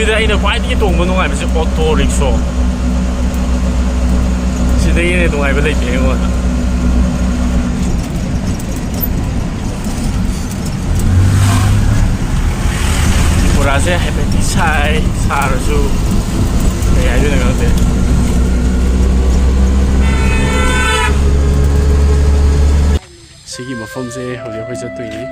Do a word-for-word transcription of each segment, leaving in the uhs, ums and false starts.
ꯁꯤꯗ ꯑꯩꯅ ꯈ꯭ꯋꯥꯏꯗꯒꯤ ꯇꯣꯡꯕ ꯅꯨꯡꯉꯥꯏꯕꯁꯦ ꯑꯣꯇꯣ ꯔꯤꯛꯁꯣ꯫ ꯁꯤꯗꯒꯤ ꯍꯦꯟꯅ ꯅꯨꯡꯉꯥꯏꯕ ꯂꯩꯇꯦ ꯑꯩꯉꯣꯟꯗ꯫ ꯇ꯭ꯔꯤꯄꯨꯔꯥꯁꯦ ꯍꯥꯏꯐꯦꯠꯇꯤ ꯁꯥꯏ, ꯁꯥꯔꯁꯨ ꯀꯩ ꯍꯥꯏꯗꯣꯏꯅꯣ ꯈꯪꯗꯦ꯫ ꯁꯤꯒꯤ ꯃꯐꯝꯁꯦ ꯍꯧꯖꯤꯛ ꯑꯩꯈꯣꯏ ꯆꯠꯇꯣꯏꯅꯤ꯫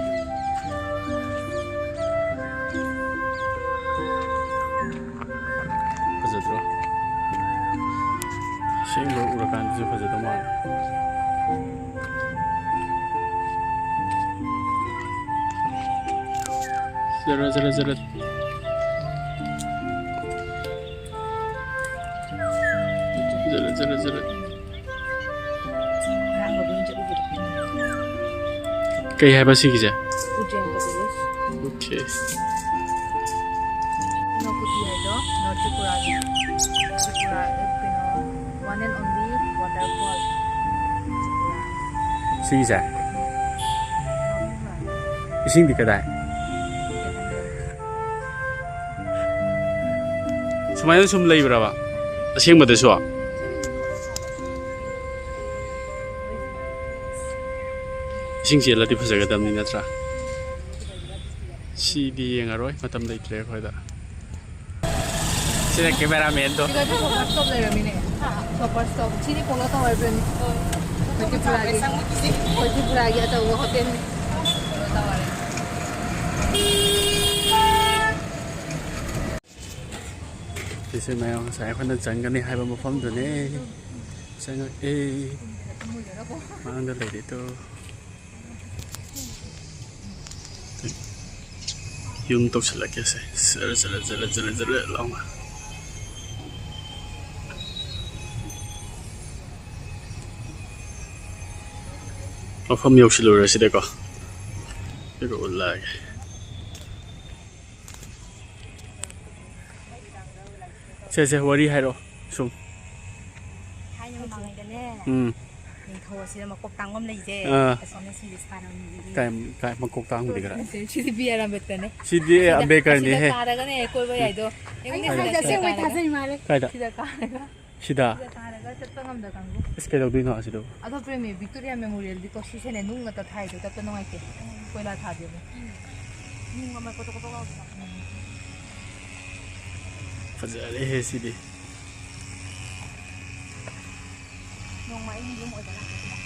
ꯐꯖꯗ꯭ꯔꯣ? ꯑꯁꯦꯡꯕ ꯎꯔꯀꯥꯟꯗꯁꯨ ꯐꯖꯗꯧ ꯃꯥꯜꯂꯦ꯫ ꯖꯔ, ꯖꯔ, ꯖꯔ꯫ ꯖꯔ, ꯖꯔ, ꯖꯔ꯫ ꯀꯩ ꯍꯥꯏꯕ ꯁꯤꯒꯤꯁꯦ? ꯎꯖꯦꯟ ꯀꯧꯕ꯫ ꯑꯣꯀꯦ꯫ ꯀꯩꯅꯣ ꯀꯨꯀꯤ ꯍꯥꯏꯗꯣ ꯅꯣꯔꯠ ꯇ꯭ꯔꯤꯄꯨꯔꯥꯒꯤ꯫ ꯇ꯭ꯔꯤꯄꯨꯔꯥ, ꯀꯩꯅꯣ, one and only waterfall꯫ ꯁꯤꯒꯤꯁꯦ? ꯏꯁꯤꯡꯗꯤ ꯀꯗꯥꯏ? ꯁꯨꯃꯥꯏꯅ ꯁꯨꯝ ꯂꯩꯕ꯭ꯔꯕ ꯑꯁꯦꯡꯕꯗꯁꯨ? ꯏꯁꯤꯡ ꯆꯦꯜꯂꯗꯤ ꯐꯖꯒꯗꯕꯅꯤ ꯅꯠꯇ꯭ꯔꯥ? ꯁꯤꯗꯤ ꯌꯦꯡꯉꯔꯣꯏ, ꯃꯇꯝ ꯂꯩꯇ꯭ꯔꯦ ꯑꯩꯈꯣꯏꯗ꯫ ꯁꯤꯅ ꯀꯦꯃꯦꯔꯥꯃꯦꯟꯗꯣ꯫ ꯁꯤꯗꯗꯤ ꯁꯣꯄꯔ ꯁ꯭ꯇꯣꯞ ꯂꯩꯔꯝꯃꯤꯅꯦ꯫ ꯁꯣꯄꯔ ꯁ꯭ꯇꯣꯞ꯫ ꯁꯤꯗꯤ ꯄꯣꯂꯣ ꯇꯥꯋꯔ ꯕ꯭ꯔꯦꯟ꯫ ꯑꯩꯈꯣꯏ ꯇ꯭ꯔꯤꯄꯨꯔꯥꯒꯤ, ꯑꯩꯈꯣꯏ ꯇ꯭ꯔꯤꯄꯨꯔꯥꯒꯤ ꯑꯆꯧꯕ ꯍꯣꯇꯦꯜꯅꯤ꯫ Polo tower. ꯁꯤꯁꯦ ꯃꯌꯥꯝ ꯉꯁꯥꯏ ꯑꯩꯈꯣꯏꯅ ꯆꯪꯒꯅꯤ ꯍꯥꯏꯕ ꯃꯐꯝꯗꯨꯅꯦ꯫ ꯆꯪꯉꯛꯑꯦ꯫ ꯃꯥꯡꯗ ꯂꯩꯔꯤꯗꯣ꯫ ꯌꯨꯝ ꯇꯧꯁꯤꯜꯂꯛꯀꯦꯁꯦ꯫ ꯖꯔ, ꯖꯔ, ꯖꯔ, ꯖꯔ, ꯖꯔ ꯂꯥꯎꯅ꯫ ꯃꯐꯝ ꯌꯧꯁꯤꯜꯂꯨꯔꯁꯤꯗꯀꯣ꯫ ꯑꯗꯨꯒ ꯎꯠꯂꯛꯑꯒꯦ꯫ ꯁꯦ, ꯁꯦ, ꯋꯥꯔꯤ ꯍꯥꯏꯔꯛꯑꯣ ꯁꯨꯝ꯫ ꯊꯥꯏꯅ ꯃꯃꯥꯡꯉꯩꯗꯅꯦ, ꯎꯝ꯫ ꯅꯤꯡꯊꯧ ꯑꯁꯤꯗ ꯃꯀꯣꯛ ꯇꯥꯡꯕ ꯑꯃ ꯂꯩꯁꯦ꯫ ꯑꯥ꯫ ꯑꯁꯤꯅ ꯁꯤꯁꯦ ꯁꯥꯟꯅꯕꯅꯤ꯫ ꯀꯥꯏ, ꯀꯥꯏ ꯃꯀꯣꯛ ꯇꯥꯡꯕꯗꯤ ꯀꯔꯥꯏ? ꯁꯤꯗꯤ ꯕꯤ ꯑꯥꯔ ꯑꯝꯕꯦꯗꯀꯔꯅꯦ꯫ ꯁꯤꯗꯤ ꯁꯤꯗ, ꯑꯝꯕꯦꯗꯀꯔꯅꯦꯍꯦ꯫ ꯑꯁꯤꯗ ꯀꯥꯔꯒꯅꯦ ꯀꯣꯏꯕ ꯌꯥꯏꯗꯣ꯫ ꯌꯦꯡꯉꯨꯅꯦ, ꯑꯩꯅ ꯁꯤꯗ ꯍꯥꯏꯁꯦ ꯑꯁꯦꯡꯕ ꯀꯥꯔꯒ, ꯊꯥꯖꯩ ꯃꯥꯜꯂꯦ꯫ ꯀꯥꯏꯗ? ꯁꯤꯗ ꯀꯥꯔꯒ꯫ ꯁꯤꯗ? ꯁꯤꯗ ꯀꯥꯔꯒ ꯆꯠꯄ ꯉꯝꯗ ꯀꯥꯡꯕꯨ꯫ ꯑꯁ, ꯀꯩꯗꯧꯗꯣꯏꯅꯣ ꯑꯁꯤꯗꯕꯨ? ꯑꯗꯣ ꯄ꯭ꯔꯦꯝꯃꯤ, ꯚꯤꯛꯇꯣꯔꯤꯌꯥ ꯃꯦꯃꯣꯔꯤꯌꯦꯜꯗꯤ ꯀꯣ ꯁꯤꯁꯦꯅꯦ ꯅꯨꯡ ꯉꯥꯛꯇ ꯊꯥꯏꯗꯣ ꯆꯠꯄ ꯅꯨꯡꯉꯥꯏꯇꯦ꯫ ꯀꯣꯏꯂꯥ ꯊꯥꯗꯦꯕ꯫ ꯅꯨꯡ ꯑꯃ ꯀꯣꯇꯣꯛ ꯀꯣꯇꯣꯛ ꯂꯥꯎꯕꯗꯣ꯫ ꯐꯖꯔꯦꯍꯦ ꯁꯤꯗꯤ꯫ ꯅꯣꯡꯃ ꯑꯩꯒꯤ ꯌꯨꯝ ꯑꯣꯏꯕ ꯂꯥꯛꯄꯁꯤꯗ꯫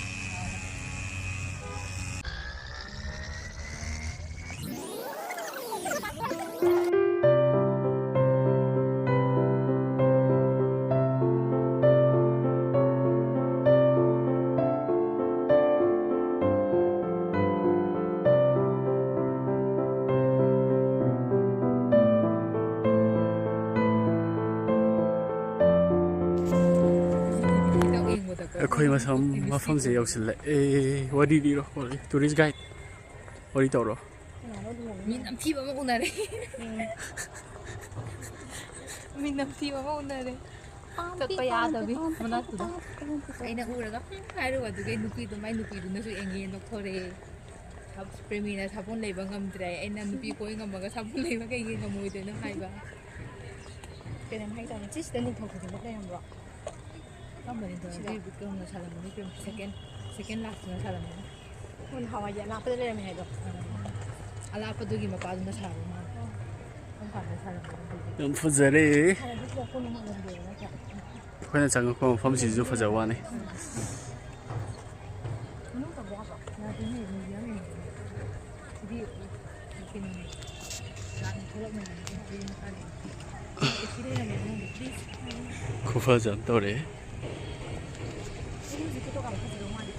ꯑꯩꯈꯣꯏ ꯃꯁꯝ ꯃꯐꯝꯁꯦ ꯌꯧꯁꯤꯜꯂꯛꯑꯦ꯫ ꯋꯥꯔꯤ ꯂꯤꯔꯣ, ꯋꯥꯔꯤ꯫ ꯇꯨꯔꯤꯁ ꯒꯥꯏꯗ ꯋꯥꯔꯤ ꯇꯧꯔꯣ꯫ ꯃꯤ ꯅꯝꯊꯤꯕ ꯑꯃ ꯎꯅꯔꯦ꯫ ꯃꯤ ꯅꯝꯊꯤꯕ ꯑꯃ ꯎꯅꯔꯦ꯫ ꯆꯠꯄ ꯌꯥꯗꯕꯤ ꯃꯅꯥꯛꯇꯨꯗ꯫ ꯑꯩꯅ ꯎꯔꯒ "ꯍꯨꯝ" ꯍꯥꯏꯔꯨꯕ, ꯑꯗꯨꯒꯤ ꯅꯨꯄꯤꯗꯣ, ꯃꯥꯏ ꯅꯨꯄꯤꯗꯨꯅꯁꯨ ꯑꯦꯡꯒꯦ ꯅꯣꯛꯊꯣꯔꯛꯑꯦ꯫ ꯄ꯭ꯔꯦꯃꯤꯅ ꯁꯥꯄꯣꯟ ꯂꯩꯕ ꯉꯝꯗ꯭ꯔꯦ꯫ ꯑꯩꯅ ꯅꯨꯄꯤ ꯀꯣꯏ ꯉꯝꯃꯒ ꯁꯥꯄꯣꯟ ꯂꯩꯕ ꯀꯩꯒꯤ ꯉꯝꯃꯣꯏꯗꯣꯏꯅꯣ ꯍꯥꯏꯕ꯫ ꯀꯩꯅꯣꯝ ꯍꯥꯏꯖꯥꯠꯅꯤ꯫ ꯁꯤꯁꯤꯗ ꯅꯤꯡꯊꯧ ꯈꯨꯗꯤꯡꯃꯛ ꯂꯩꯔꯝꯕ꯭ꯔꯣ? ꯀꯔꯝꯕꯅꯤꯗꯣ? ꯁꯤꯗ꯫ ꯕꯤꯔ ꯕꯤꯀ꯭ꯔꯝꯅ ꯁꯥꯔꯝꯕꯅꯤ, ꯕꯤꯀ꯭ꯔꯝ second, second lastꯇꯨꯅ ꯁꯥꯔꯝꯕꯅꯤ꯫ ꯑꯣ, ꯅꯍꯥꯟꯋꯥꯏꯒꯤ ꯑꯂꯥꯞꯄꯗ ꯂꯩꯔꯝꯃꯦ ꯍꯥꯏꯗꯣ꯫ ꯑꯂꯥꯞꯄꯗꯨꯒꯤ ꯃꯄꯥꯗꯨꯅ ꯁꯥꯕ ꯃꯥꯜꯂꯦ꯫ ꯀꯔꯝ ꯀꯥꯟꯗ ꯁꯥꯔꯝꯕꯅꯣ ꯈꯪꯗꯦ꯫ ꯌꯥꯝ ꯐꯖꯔꯦ꯫ ꯍꯥꯟꯅꯗꯤ ꯁꯤꯗ ꯀꯣꯅꯨꯡ ꯑꯣꯏꯔꯝꯗꯦꯕ ꯅꯠꯇ꯭ꯔꯥ? ꯑꯩꯈꯣꯏꯅ ꯆꯪꯉꯛꯄ ꯃꯐꯝꯁꯤꯁꯨ ꯐꯖꯕ ꯋꯥꯅꯤ꯫ ꯃꯅꯨꯡ ꯆꯪꯕ ꯌꯥꯕ꯭ꯔꯣ? ꯌꯥꯗꯦꯅꯦ, ꯃ꯭ꯌꯨꯖꯤꯌꯝ ꯌꯦꯡꯕꯗꯤ꯫ ꯁꯤꯗꯤ ꯀꯩꯅꯣꯅꯦ, ꯂꯥꯟ ꯊꯣꯛꯂꯛꯅꯕꯅꯦ, ꯃꯈꯥꯗ꯫ ꯑꯦ ꯁꯤ ꯂꯩꯔꯝꯃꯦ ꯃꯅꯨꯡꯗ, please꯫ ꯈꯨꯐꯖ ꯑꯃ ꯇꯧꯔꯦ꯫ ꯑꯩ ꯍꯧꯖꯤꯛ ꯐꯣꯇꯣ ꯀꯥꯞꯄ ꯐꯖꯗꯧ ꯃꯥꯜꯂꯦ꯫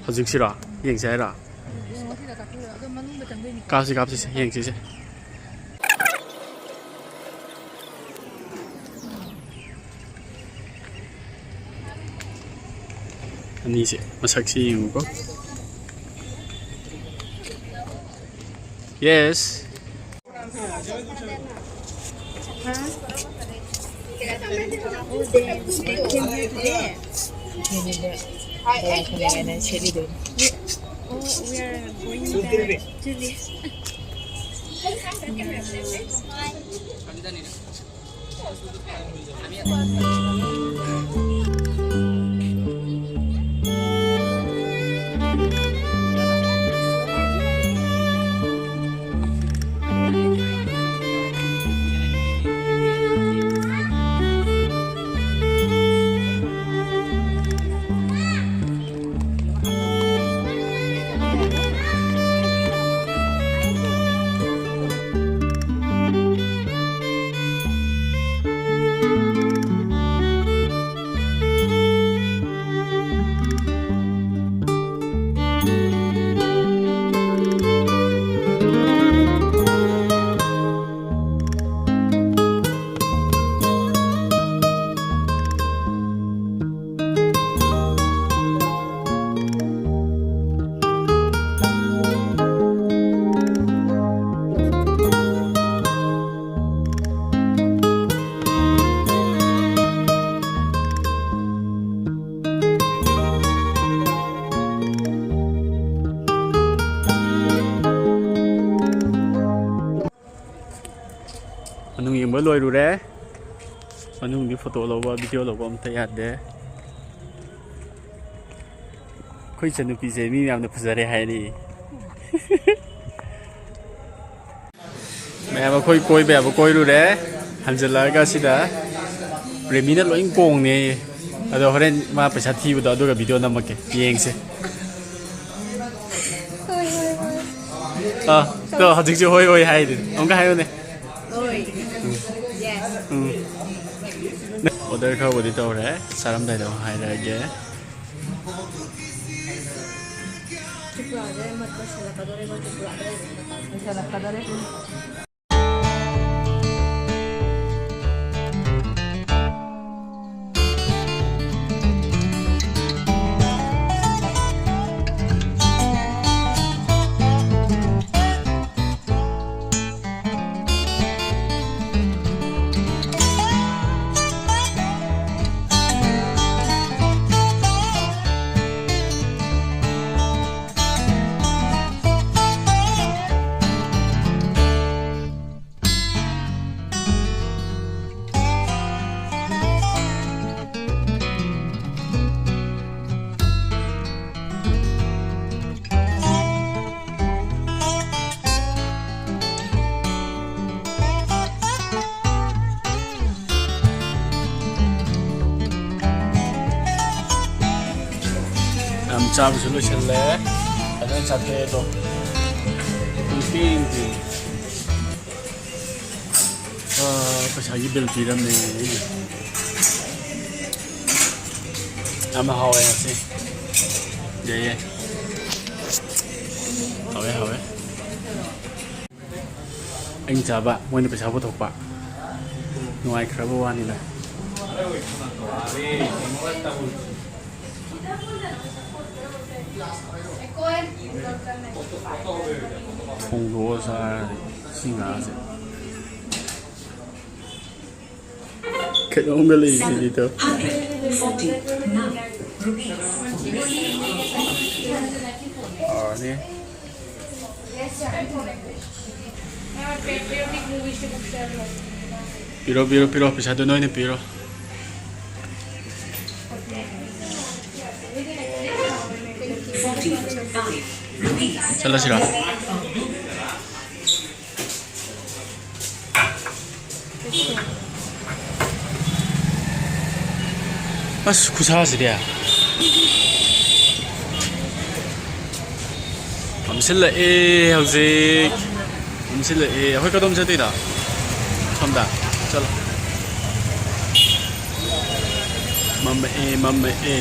ꯍꯧꯖꯤꯛꯁꯤꯔꯣ? ꯌꯦꯡꯁꯦ ꯍꯥꯏꯔꯣ? ꯌꯦꯡꯉꯣ, ꯁꯤꯗ ꯀꯥꯞꯊꯣꯔꯛꯑꯣ꯫ ꯑꯗꯣ ꯃꯅꯨꯡꯗ ꯆꯪꯗꯣꯏꯅꯤ꯫ ꯀꯥꯞꯁꯤ, ꯀꯥꯞꯁꯤ, ꯁꯤ, ꯌꯦꯡꯁꯤꯁꯦ꯫ ꯑꯅꯤꯁꯦ ꯃꯁꯛꯁꯤ ꯌꯦꯡꯉꯨꯀꯣ꯫ Yes. ꯀꯩꯅꯣꯗ ꯍꯋꯥꯏ ꯊꯣꯡꯉꯦꯅ ꯁꯦꯠꯂꯤꯗꯣ꯫ Oh, we are going there to live. ꯃꯅꯨꯡ ꯌꯦꯡꯕ ꯂꯣꯏꯔꯨꯔꯦ꯫ ꯃꯅꯨꯡꯗꯤ ꯐꯣꯇꯣ ꯂꯧꯕ, ꯚꯤꯗꯤꯑꯣ ꯂꯧꯕ ꯑꯝꯇ ꯌꯥꯗꯦ꯫ ꯑꯩꯈꯣꯏ ꯏꯆꯟꯅꯨꯄꯤꯁꯦ ꯃꯤ ꯃꯌꯥꯝꯅ ꯐꯖꯔꯦ ꯍꯥꯏꯔꯤ꯫ ꯃꯌꯥꯝ ꯑꯩꯈꯣꯏ ꯀꯣꯏꯕ ꯌꯥꯕ ꯀꯣꯏꯔꯨꯔꯦ꯫ ꯍꯟꯖꯤꯜꯂꯛꯑꯒ ꯁꯤꯗ ꯄ꯭ꯔꯦꯃꯤꯅ ꯂꯣꯏ ꯀꯣꯡꯅꯦ꯫ ꯑꯗꯣ ꯍꯣꯔꯦꯟ ꯃꯥ ꯄꯩꯁꯥ ꯊꯤꯕꯗꯣ ꯑꯗꯨꯒ ꯚꯤꯗꯤꯑꯣ ꯅꯝꯃꯛꯀꯦ, ꯌꯦꯡꯁꯦ꯫ ꯍꯣꯏ, ꯍꯣꯏ, ꯍꯣꯏ꯫ ꯑꯥ, ꯇꯣ, ꯍꯧꯖꯤꯛꯁꯨ ꯍꯣꯏ, ꯍꯣꯏ ꯍꯥꯏꯗꯨꯅꯤ꯫ ꯑꯃꯨꯛꯀ ꯍꯥꯏꯌꯨꯅꯦ꯫ ꯍꯣꯏ꯫ ꯎꯝ꯫ Yes꯫ ꯎꯝ꯫ ꯑꯣꯔꯗꯔ ꯈꯔꯕꯨꯗꯤ ꯇꯧꯔꯦ, ꯆꯥꯔꯝꯗꯥꯏꯗ ꯑꯃꯨꯛ ꯍꯥꯏꯔꯛꯑꯒꯦ꯫ ꯆꯨꯄꯨꯔꯥꯁꯦ ꯃꯠ ꯂꯣꯏꯁꯤꯜꯂꯛꯀꯗꯧꯔꯦ, ꯃꯣꯏ ꯆꯨꯄꯨꯔꯥꯗ ꯂꯩꯕꯅꯤꯅ꯫ ꯂꯣꯏꯁꯤꯜꯂꯛꯀꯗꯧꯔꯦ꯫ ꯆꯥꯕꯁꯨ ꯂꯣꯏꯁꯤꯜꯂꯦ꯫ ꯐꯖꯅ ꯆꯥꯊꯣꯛꯑꯦ ꯑꯗꯣ꯫ ꯄꯨꯡ ꯄꯦꯟ ꯄꯦꯟ꯫ ꯑꯥ, ꯄꯩꯁꯥꯒꯤ ꯕꯤꯜ ꯄꯤꯔꯝꯃꯦ꯫ ꯌꯥꯝ ꯍꯥꯎꯋꯦ ꯉꯁꯤ꯫ ꯌꯥꯏ ꯌꯥꯏ꯫ ꯍꯥꯎꯋꯦ ꯍꯥꯎꯋꯦ꯫ ꯑꯩꯅ ꯆꯥꯕ, ꯃꯣꯏꯅ ꯄꯩꯁꯥ ꯄꯨꯊꯣꯛꯄ꯫ ꯅꯨꯡꯉꯥꯏꯈ꯭ꯔꯕ ꯋꯥꯅꯤꯗ꯫ ꯐꯣꯡꯗꯣꯛꯑ ꯆꯥꯔꯗꯤ ꯁꯤ ꯉꯥꯁꯦ꯫ ꯀꯩꯅꯣꯝꯒ ꯂꯩꯔꯤꯁꯤꯗꯤ ꯇꯧ꯫ ꯍꯥꯎꯔꯅꯤ꯫ ꯄꯤꯔꯣ, ꯄꯤꯔꯣ, ꯄꯤꯔꯣ, ꯄꯩꯁꯥꯗꯣ ꯅꯣꯏꯅ ꯄꯤꯔꯣ꯫ ꯆꯠꯂꯁꯤꯔꯣ? ꯑꯁ, ꯈꯨꯁꯥꯁꯤꯗꯤ꯫ ꯃꯝꯁꯤꯜꯂꯛꯑꯦ ꯍꯧꯖꯤꯛ꯫ ꯃꯝꯁꯤꯜꯂꯛꯑꯦ꯫ ꯑꯩꯈꯣꯏ ꯀꯗꯣꯝ ꯆꯠꯇꯣꯏꯅꯣ? ꯁꯣꯝꯗ꯫ ꯆꯠꯂꯣ꯫ ꯃꯝꯃꯛꯑꯦ, ꯃꯝꯃꯛꯑꯦ꯫